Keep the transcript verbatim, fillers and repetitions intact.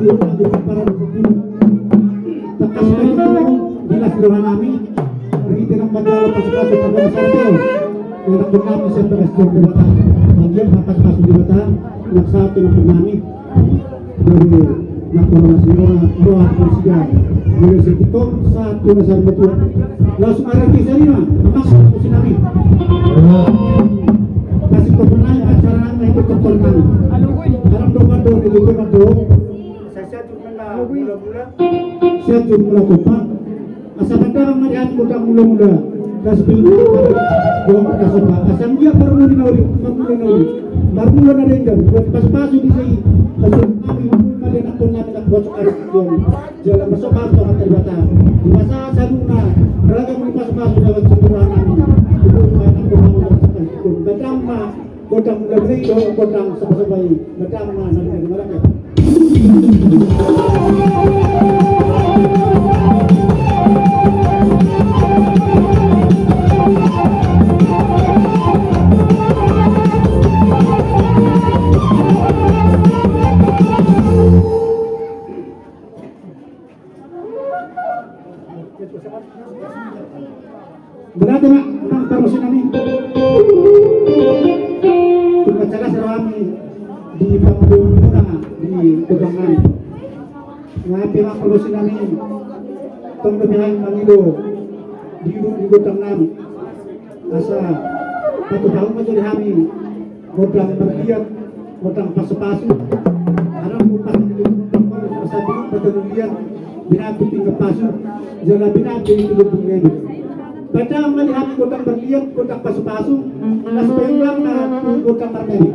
Tangkas ma i tu di las ni roha nami, marhite naung manjalo pasupasu panggabean santeo, anakkon nami sian bagas Debata. Anggiat ma pasupasu Debata, nang sahat tu anakkon nami. Jadi, nang tu las ni roha, roha, Malaysia. Mulai sian Pitung sahat tu na saur matua. Langsung arah ke sini, Mang. Mang, ke sini, Mang. Kasih komentar acara nang itu komentar. Alam domba dong, itu domba dong. Sian jurmula kompak. Asa pandang ma di hami godang mula-mula. Das pil dong kasomba. Asa anggiat marmula na uli, marmula na uli. Marmula na denggan. Buat pasu-pasu di sini. Pasu kami, muli ma di anakkon nami na kuat sekali. Jala pasu-pasu Tuhan Debata. Di masa saduna. Beragam di pasu-pasu lewat sebuah nami. Itu anakkon nami. Godang ma. Godang mula-mula i do, godang saba-saba i, godang ma na di mula-mula. Berarti, Mak, Mak, parmusik nami. Tumbat salas rohami di pangulumuna di godang nami. Ngape, Mak, parmusik nami? Tong dope hami mangido di, di godang nami. Asa patupaon ma jolo di hami godang marliat, godang pasu-pasu. Adong do pasu di godang pasu-pasu, liat, binatang tinggal pasu, jala binatang itu godang nami. Godang ma di hami godang marliat, godang pasu-pasu. Las penggang na tu godang marmeri.